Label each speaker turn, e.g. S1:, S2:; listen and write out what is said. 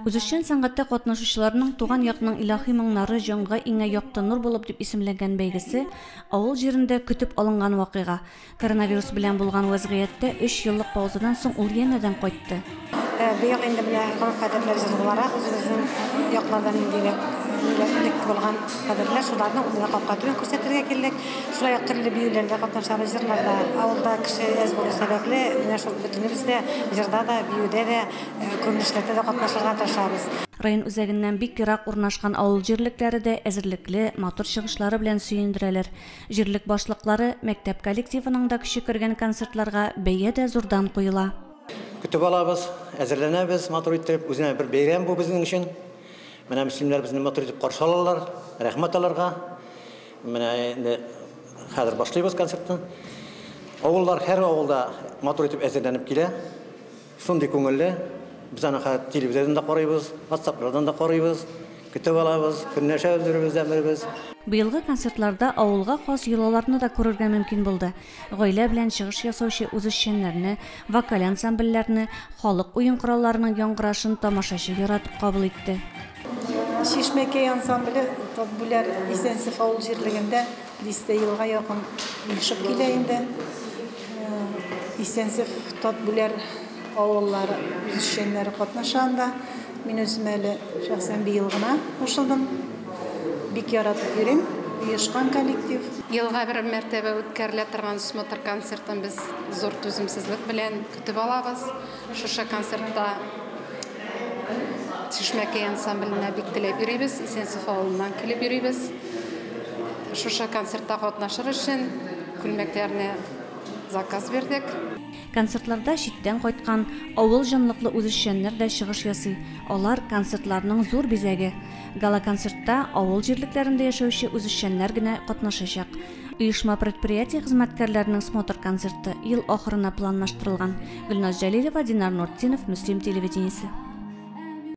S1: Үзешчән сәнгатьтә катнашучыларның Туган якның илаһи моңнары җанга иңә якты нур булып дип исемләнгән бәйгесе авыл җирендә көтеп алынган вакыйга. Коронавирус белән булган вәзгыятьтә өч еллык паузадан соң ул янәдән кайтты.
S2: Быел инде менә гореф-гадәтләр җыры буларак үзебезнең якларда ниндирәк ниләр элек булган гадәтләр, шуларны үзенә капка төбен күрсәтергә килдек. Шулай ук төрле биюләрдә катнашабыз, җырларда. Авылда кеше әз булу сәбәпле, менә шул бөтенебез дә җырда да, биюдә дә, күренешләрдә дә катнашырга тырышабыз.
S1: Район үзәгеннән бик ерак урнашкан авыл җирлекләре дә әзерлекле, матур чыгышлары белән сөендерәләр. Җирлек башлыклары, мәктәп коллективының да көче кергән концертларга бәя дә зурдан куела.
S3: Көтеп алабыз, әзерләнәбез матур итеп. Үзенә бер бәйрәм бу безнең өчен. Менә мөслимнәр безне матур итеп каршы алалар. Рәхмәт аларга. Менә инде хәзер башлыйбыз концертны. Авыллар һәр авылда матур итеп әзерләнеп килә. Шундый күңелле. Без аны хәзер телевизордан да карыйбыз, ватсаплардан да карыйбыз, көтеп алабыз, көнләшәбез беребездән беребез.
S1: Быелгы концертларда авылга хас йолаларны да күрергә мөмкин булды. Гаилә белән чыгыш ясаучы үзешчәннәрне, вокаль ансамбльләрне, халык уен коралларының яңгырашын тамашачы яратып кабул итте.
S4: Чишмәкәй ансамбле Татбүләр Исәнсеф авыл җирлегендә дистә елга якын оешып килә инде. Исәнсеф, Татбүләр авыллары үзешчәннәре катнаша анда. Мин үзем әле шәхсән быел гына кушылдым. Бик яратып йөрим. Оешкан коллектив.
S5: Елга бер мәртәбә үткәрелә торган смотр концертын без зур түземсезлек белән көтеп алабыз. Шушы концертта Чишмәкәй ансамбленә бик теләп йөрибез, Исәнсеф авылыннан килеп йөрибез. Шушы концертта катнашыр өчен күлмәкләрне заказ бирдек.
S1: Концертларда читтән кайткан, авыл җанлыклы үзешчәннәр дә чыгыш ясый. Алар концертларның зур бизәге. Гала-концертта авыл җирлекләрендә яшәүче үзешчәннәр генә катнашачак. Оешма-предприятие хезмәткәрләренең смотр концерты ел ахырына планлаштырылган. Гөлназ Җәлилова, Динар Нуртдинов, Мөслим телевидениесе.